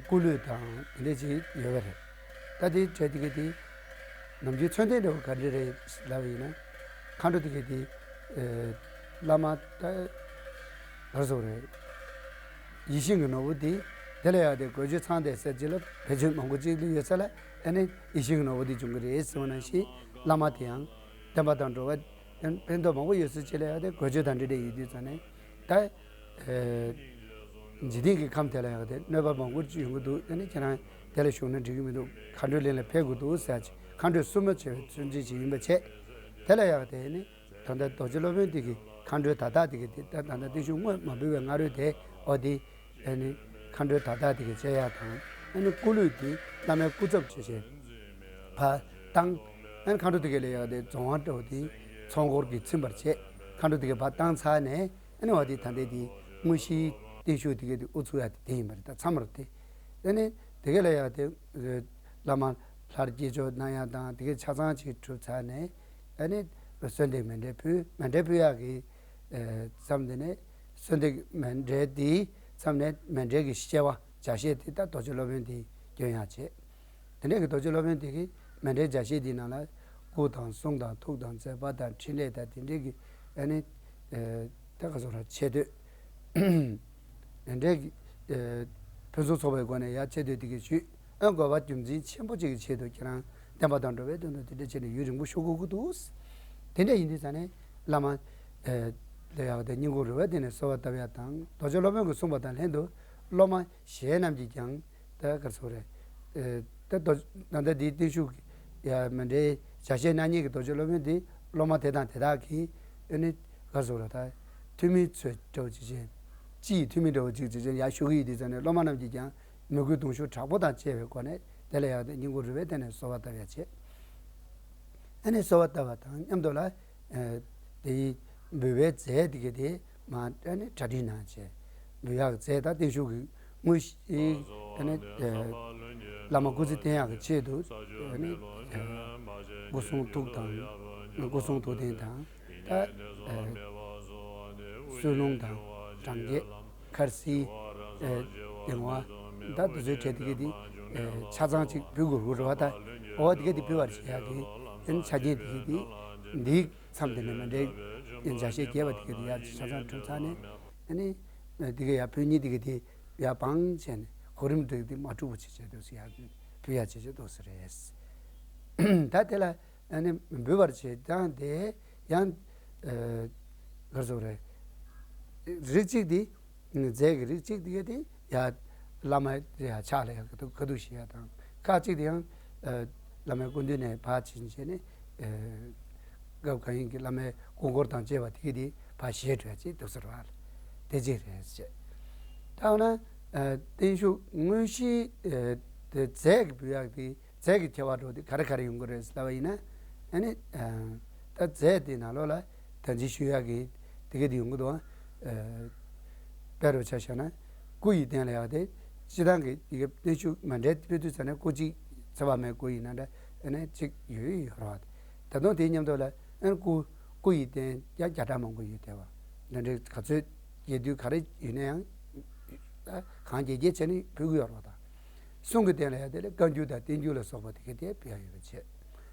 སྐུ་གླུད་དང་དེ་འདྲ་ཅིག་ཡོད་པ་རེད། ད་དེ་གྲས་དེ་ག་དེ་ནམ་རྒྱུན་མཚོན་དོན་འདྲ་བོ་ག་འདྲ་རེད་ལབ་པ་ཡིན་ན། མཁའ་འགྲོ་དེ་ག་དེ་བླ་མ་ད་གར་སོགས་རེད། ཡིད་བཞིན་གྱི་ནོར་བུ་དེ་དེ་ལ་ཡག་དེ་གོས་ཆེན་ཚང་དེ་ཟེར་ཅིག་ལ་བེད་སྤྱོད་མང་པོ་ཅིག་ལ་ཡོད་ས་ལ་ཨ་ནི་ཡིད་བཞིན་གྱི་ནོར་བུ་དེ་འབྱུང་གི་རེད་ཟེར་བ་ནང་བཞིན་བླ་མ་དེ་ཡང་བསྟན་པ་དང་འགྲོ་བ་ཕན་ཕན་ཐོགས་མང་པོ་ཡོད་ས་ཅིག་ལ་ཡག་དེ་གོས་ཆེན་དང་འབྲེལ་འབྲེལ་ཡོད་དུས་ཙང་ནས་ད་འཇིག་རྟེན་གྱི་ཁམས་དེ་ལ་ཡག་དེ་གནོད་པ་མང་པོ་ཅིག་ཡོང་གི་འདུག་ཨ་ནི་ཁྱེད་རང་དེ་ལ་ཞུགས་ན་འགྲིག་གི་མི་འདུག་མཁའ་འགྲོའི་གླིང་ལ་ཕེབས་དགོས་འདུག་ཟེར་ཅིག་མཁའ་འགྲོས་བསུ་མ་བྱས་པའི་མཚོན་བྱེད་ཅིག་ཡིན་པ་བྱས། དེ་ལ་ཡག་དེ་ནི། ད་ལྟ་རྡོ་རྗེ་སློབ་དཔོན་དེ་གི་མཁའ་འགྲོའི་བརྡ་རྟགས་དེ་གི་དེ་ད་ད་ལྟ་བརྟན་བཞུགས་དངོས་མ་འབུལ་བའི་སྔ་རོལ་དེ་འོ་དེ་ཨ་ནི་མཁའ་འགྲོའི་བརྡ་རྟགས་དེ་གི་བཅད་ཡག་དང་ཨ་ནི་སྐུ་གླུད་དེ་བླ་མའི་སྐུ་ཚབ་བྱས་བྱས་ཕར་བཏང་། ཨ་ནི་མཁའ་འགྲོ་དེ་གི་ལ་ཡག་དེ་རྫོང་བ་འགྲོ་དེ་ཚོགས་འཁོར་གྱིས་ཚིམ་པར་བྱས། མཁའ་འགྲོ་དེ་གི་ཕར་བཏང་ཚར་ནས་ཨ་ནི་འོ་དེ་ད་ལྟའི་དེ་དངོས་གཞིའི་བརྟན་བཞུགས་དེ་གི་དེ་དབུ་ཚུགས་ཡག་དེ་དེ་ཡིན་པ་རེད། ད་མཚམས་རེད་དེ། ཨ་ནི་དེ་གི་ལ་ཡག་དེ་བླ་མ་ལྷར་བསྐྱེད་ཆོག་གནང་ཡག་དང་དེ་གི་ཆ་ཚང་ཅིག་གྲུབ་ཚར་ནས། ཨ་ནི་གསོལ་འདེབས་མཎྜལ་ཕུལ། མཎྜལ་ཕུལ་ཡག་གི་ཨ་མཚམས་དེ་ནས་གསོལ་འདེབས་མཎྜལ་དེའི་མཚམས་ནས་མཎྜལ་གྱི་སྐྱེ་བ་ལྗགས་བཤད་དེ་ད་རྡོ་རྗེ་སློབ་དཔོན་དེ་སྐྱོན་ཡག་བྱས། དེ་འདྲས་ཀྱི་རྡོ་རྗེ་སློབ་དཔོན་དེ་གིས་མཎྜལ་ལྗགས་བཤད་དེའི་ནང་ལ་སྐུ་དང་གསུང་དང་ཐུགས་དང་མཛད་པ་དང་འཕྲིན་ལས་དང་དེ་འདྲས་ཀྱི་ཨ་ནི་ཨ་ད་ག་ཟེར་ར་ཆེ་བསྟོད། དེ་འདྲས་ཀྱི་ཨ་ཕུན་སུམ་ཚོགས་པའི་སྒོ་ནས་ཡར་ཆེ་བསྟོད་དེ་གིས་ཞུས། ཨ་དགོས་པ་རྒྱུ་མཚན་ཆེན་པོ་གཅིག་གི་ཆེད་དུ་ཁྱེད་རང་བསྟན་པ་དང་འགྲོ་བའི་དོན་དུ་དེ་འདྲ་བྱས་ནས་ཡུན་རིང་པོ་བཞུགས་དགོས་ཀྱི་འདུག་དེ་འདྲ་ཡིན་དུས་ཙང་ནས་བླ་མ་ཨ་ལ་ཡག་དེ་སྙིང་ཁོང་རུས་པའི་གཏིང་ནས་གསོལ་བ་བཏབ་ཡག་དང་རྡོ་རྗེ་སློབ་དཔོན་གྱིས་གསུངས་པ་དང་ལྷན་དུ་སློབ་མ་གཞན་རྣམས་ཀྱིས་ཀྱང་ད་ག་ཟེར་རེད། ཨ་ད་རྡོ་ད་ལྟ་འདིའི་བརྟན་བཞུགས་ཀྱི་ཡ་མཎྜལ་ལྗགས་བཤད་གནང་མཁན་གྱི་རྡོ་རྗེ་སློབ་དཔོན་དེ་སློབ་མ་དེ་དང་དེ་དག་གིས་ཨ་ནི་ག་ཟེར་རེད། ད་ཐུན་མིན་ཚོད་འདྲ་བོ་ཅིག་བྱས། སྤྱི་ཡི་ཐུན་མིན་འདྲ་བོ་ཅིག་བྱས་བྱས་ཡར་ཞུ་གི་ཡོད་དུས་ཙང་ནས་སློབ་མ་རྣམས་ཀྱིས་ཀྱང་མོས་གུས་གདུང་ཤུགས་དྲག་པོ་དང་བཅས་པའི་སྒོ་ནས་དེ་ལ་ཡག་དེ་སྙིང་ཁོང་རུས་པའི་གཏིང་ནས་གསོལ་བ་བཏབ་ཡག་བྱས། ཨ་ནི་གསོལ་བ་བཏབ་པ་དང་མཉམ་དུ་ལ། ཨ་དེ་ཡི་འབུལ་བའི་རྫས་དེ་ག་དེ་མར་ཨ་ནི་གྲ་སྒྲིག་གནང་བྱས། འབུལ་ཡག་གི་རྫས་དང་བརྟན་བཞུགས་ཀྱི་དངོས་གཞི་ཨ་ནི་ཨ་བླ་མ་སྐུ་ཚེ་བརྟན་ཡག་གི་ཆེད་དུ་ཨ་ནི་ཨ་སྐུ་གསུང་ཐུགས་དང་། སྐུ་གསུང་ཐུགས་རྟེན་དང་། ད་ཨ་གསོལ་ལྷུང་དང་། འབྲང་རྒྱས། འཁར་གསིལ། ཨ་གདིང་བ། ད་དེ་ཚོའི་གྲས་དེ་ག་དེ་ཨ་ཆ་ཚང་ཅིག་ཕུལ་དགོས་རེད་བ། ད་འོ་དེ་ག་དེ་ཕུལ་བར་བྱེད་ཡག་གི་ཨ་ནི་ཆ་རྐྱེན་དེ་ག་དེ་འདིའི་མཚམས་དེ་ནས་མཎྜལ་ འཇའ་ཤེལ་རྒྱས་པ་དེ་ག་དེ་ཡར་ཆ་ཚང་གྲུབ་ཚར་ནས། ཨ་ནི་དེ་ག་ཡར་བོད་གཉིས་དེ་ག་དེ་ཡར་བང་བྱས་ནས་གོ་རིམ་འགྲིག་དེ་མ་གྲུབ་པ་བྱེད་བྱེད་འདུག་ཟེར། ཡར་བོད་ཡར་བྱེད་བྱེད་འདུག་ཟེར་རེད། ད་དེ་ལ་ཨ་ནི་འབུལ་བར་བྱེད་དང་དེ་ཡང་གར་སོགས་རེད། རིགས་གཅིག་དེ། རྫས་ཀྱི་རིགས་གཅིག་དེ་ག་དེ་ཡ་བླ་མ་དེ་ཡ་ཕྱག་ལ་ཡ་ག་དུ་ག་དུ་ཞིག་ཡ་དང་། ཁ་གཅིག་དེ་ཡང་ཨ་བླ་མའི་སྐུ་མདུན་ནས་ཕར་ཕྱིན་བྱས་ནས། ཨ་སྐབས་གང་ཡིན་གྱི་བླ་མའི་སྐུ་འཁོར་དང་བཅས་པ་དེ་ག་དེ་ཕར་ཞལ་སྤྲད་ཅིག་འདུག་ཟེར་བ་ལ། དེ་གཅིག་རེད་ཅེས། ད་འོ་ན་ཨ་བརྟན་བཞུགས་དངོས་གཞི་ཨ་དེ་རྫས་ཀྱི་འབུལ་ཡག་དེ། རྫས་ཀྱི་ཁྱད་པར་འགྲོ་དེ་ག་རེ་ག་རེ་ཡོང་གི་རེད་ལབ་པ་ཡིན་ན། ཨ་ནི་ཨ་ད་རྫས་དེ་ནང་ལོགས་ལ་ད་ཅི་ཞུ་ཡག་གི་དེ་ག་དེ་ཡོང་གི་འདུག། ཨ་དཔེ་རུ་ཆ་བཞག་ན་སྐུ་ཡི་རྟེན་ལ་ཡག་དེ། སྤྱི་བཏང་གི་དེ་ག་བརྟན་བཞུགས་མ་འདྲེས་དཔེ་དུས་ཙ་ན་སྐུ་གཅིག་ཚེ་དཔག་མེད་སྐུ་ཡིན་ན་འདྲ། ཨ་ནི་གཅིག་ཡོད་ཡོད་རེད་བ། ད་དུང་དེའི་མཉམ་དུ་ལ་ཨ་ནི་སྐུ་སྐུ་ཡི་རྟེན་ཡང་བརྒྱ་ཕྲག་མང་པོ་ཡོད་བསྡད་པ། འདི་འདྲའི་ག་ཚོད་རྒྱས་བསྡུས་ག་རེ་ཡོད་ན་ཡང་ཨ་གང་རྒྱས་རྒྱས་བྱས་ནས་ཕུལ་གི་ཡོད་རེད་བ། ད། གསུང་གི་རྟེན་ལ་ཡང་དེ་ལ་བཀའ་འགྱུར་དང་བསྟན་འགྱུར་ལ་སོགས་པ་དེ་ག་དེ་ཕུལ་ཡ་ཡོད་པ་བྱས། སྤྱིར་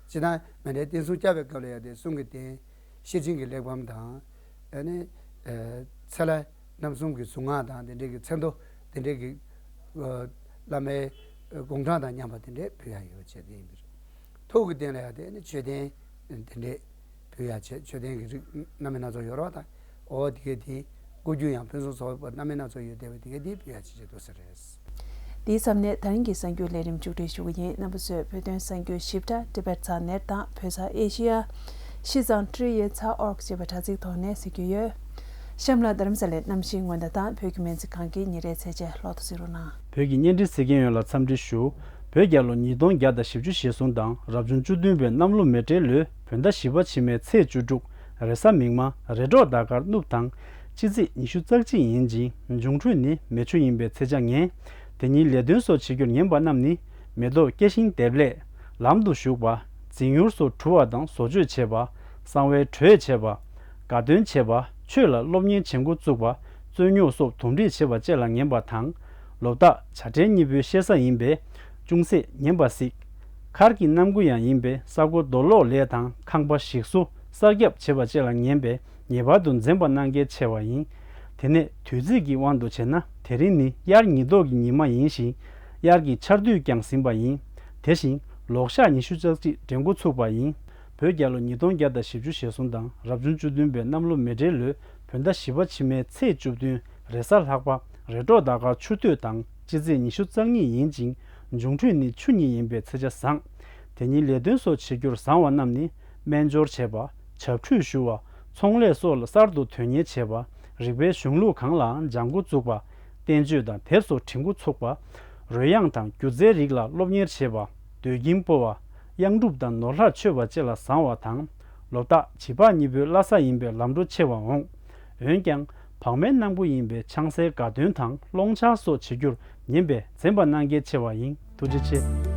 བཏང་མཎྜལ་རྟེན་གསུམ་བཅའ་བའི་སྐབས་ལ་ཡང་དེ་གསུང་གི་རྟེན། ཤེར་ཕྱིན་གྱི་གླེགས་བམ་དང་། ཨ་ནི་ཨ་ཚེ་ལྷ་རྣམ་གསུམ་གྱི་གཟུངས་སྔགས་དང་དེ་འདྲའི་གི་ཚེ་མདོ་དེ་འདྲའི་གི་ཨ་བླ་མའི་དགུང་གྲངས་དང་མཉམ་པ་དེ་འདྲའི་ཕུལ་ཡ་ཡོད་པ་བྱས། དེ་ཡིན་པས། ཐུགས་ཀྱི་རྟེན་ལ་ཡང་དེ་ནི་མཆོད་རྟེན་དེ་འདྲའི་ཕུལ་ཡ་བྱས། མཆོད་རྟེན་གྱི་རིགས་སྣ་མིན་སྣ་ཚོགས་ཡོད་རེད་བ། ད་འོ་དེ་ག་དེ་སྐུ་རྒྱུ་ཡང་ཕུན་སུམ་ཚོགས་པ་སྣ་མིན་སྣ་ཚོགས་ཡོད་བསྡད་པ་དེ་ག་དེ་ཕུལ་ཡ་བྱེད་ཀྱི་འདུག་ཟེར་རེད། དེའི་མཚམས་ནས་ད་རིང་གི་གསར་འགྱུར་ལས་རིམ་མཇུག་སྒྲིལ་ཞུ་གི་ཡིན། རྣམ་པ་ཚོས་བོད་དོན་གསར་འགྱུར་ཞིབ་ཕྲ་Tibet Thar Net དང་བོད་ས་ཨེ་ཤི་ཡ་ཤིས་ཙང་ཀྲི་ཡེ་ཚ་ཨོར་ཅེས་པ་དྲ་ཚིགས་ཐོག་ནས་གཟིགས་རྒྱུ་ཡོད། གཤམ་ལ་རྡ་རམ་ས་ལའི་གནམ་གཤིས་སྔོན་བརྡ་དང་བོད་ཀྱི་སྨན་རྩིས་ཁང་གི་ཉིན་རེའི་ཚེས་བཅད་ལོག་ཏུ་གཟིགས་རོགས་གནང་། བོད་ཀྱི་བརྙན་འཕྲིན་གཟིགས་མཁན་ཡོངས་ལ་འཚམས་འདྲི་ཞུ། བོད་རྒྱལ་ལོ་ཉིས་སྟོང་བརྒྱ་དང་བཞི་བཅུ་ཞེ་གསུམ་དང་རབ་བྱུང་བཅུ་བདུན་པའི་གནམ་ལོ་མེ་སྤྲེལ་ལོའི་བོད་ཟླ་བཞི་པ་ཕྱི་མའི་ཚེས་བཅུ་དྲུག་རེས་གཟའ་མིག་དམར་རེས་གྲོགས་ཟླ་སྐར་སྣུབ་དང་སྤྱི་ཚེས་ཉི་ཤུ་རྩ་གཅིག་ཡིན་ཅིང་འབྱུང་འཕྲོད་ནི་མེ་ཆུ་ཡིན་པའི་ཚེས་ཆ་ངན། དེ་ཉིན་ལས་དོན་སོགས་བྱེད་རྒྱུར་ངན་པ་རྣམས་ནི་མེ་ཏོག་སྐྱེ་ཞིང་འདེབས་ལས་ལམ་དུ་ཞུགས་པ། རྫིག་མྱུར་སོགས་འཁྲུ་བ་དང་བཟོ་བཅོས་བྱེད་པ། གསང་བའི་གྲོས་བྱེད་པ། དགའ་སྟོན་བྱེད་པ། ཆོས་ལ་སློབ་གཉེར་བྱེད་འགོ་བཙུགས་པ། རྩོད་རྙོག་སོགས་དུམ་སྒྲིག་བྱེད་པ་བཅས་ལ་ངན་པ་དང་། ལོ་རྟགས་བྱ་སྤྲེལ་གཉིས་པོའི་བཤད་ས་ཡིན་པས་ཅུང་ཟད་ངན་པ་གཟིགས། མཁར་གྱི་གནམ་སྒོ་ཡང་ཡིན་པས་ས་སྒོ་རྡོ་སློག་ལས་དང་ཁང་པ་ཞིག་གསོ་གསར་རྒྱབ་བྱེད་པ་བཅས་ལ་ངན་པས་ངེས་པར་དུ་འཛེམ་པ་གནང་གལ་ཆེ་བ་ཡིན། དེ་ནས་དུས་ཚིགས་ཀྱི་དབང་དུ་བྱས་ན་དེ་རིང་ནི་དབྱར་ཉི་ལྡོག་གི་ཉི་མ་ཡིན་ཞིང་དབྱར་གྱི་ཆར་དུས་ཀྱང་ཟིན་པ་ཡིན། དེ་བཞིན་ལོག་ཞག་ཉི་ཤུ་རྩ་གཅིག་འགྲེང་འགོ་ཚུགས་པ་ཡིན། བོད་རྒྱལ་ལོ་ཉིས་སྟོང་བརྒྱ་དང་བཞི་བཅུ་ཞེ་གསུམ་དང་རབ་བྱུང་བཅུ་བདུན་པའི་གནམ་ལོ་མེ་སྤྲེལ་ལོའི་བོད་ཟླ་བཞི་པ་ཕྱི་མའི་ཚེས་བཅུ་བདུན་རེས་གཟའ་ལྷག་པ་རེས་གྲོགས་ཟླ་སྐར་ཆུ་སྟོད་དང་སྤྱི་ཚེས་ཉི་ཤུ་རྩ་གཉིས་ཡིན་ཅིང་འབྱུང་འཕྲོད་ནི་ཆུ་གཉིས་ཡིན་པས་ཚེས་ཆ་བཟང་། དེ་ཉིན་ལས་དོན་སོགས་བྱེད་རྒྱུར་བཟང་བ་རྣམས་ནི་སྨན་སྦྱོར་བྱེད་པ། བྱབས་ཁྲུས་ཞུ་བ། ཚོང་ལས་སོགས་ལ་གསར་དུ་དོན་གཉེར་བྱེད་པ། རིག་པའི་གཞུང་ལུགས་གང་ལའང་སྦྱང་འགོ་བཙུགས་པ། བསྟན་བཅོས་དང་དེབ་སོགས་འབྲི་འགོ་ཚུགས་པ། རོལ་དབྱངས་དང་སྒྱུ་རྩལ་རིགས་ལ་སློབ་གཉེར་བྱེད་པ། ཟློས་གྱིན་སྤོ་བ། གཡང་སྒྲུབ་དང་ནོར་ལྷར་མཆོད་པ་བཅས་ལ་བཟང་བ་དང་། ལོ་རྟགས་བྱི་ཕག་གཉིས་པོའི་བླ་གཟའ་ཡིན་པས་ལམ་འགྲོ་ཆེ་བ་འོང་། འོན་ཀྱང་བག་མེད་གནང་པོ་ཡིན་པས་ཆང་སའི་དགའ་སྟོན་དང་སློང་ཆ་སོགས་བྱེད་རྒྱུར་ངན་པས་འཛེམ་པ་གནང་གལ་ཆེ་བ་ཡིན། ཐུགས་རྗེ་ཆེ།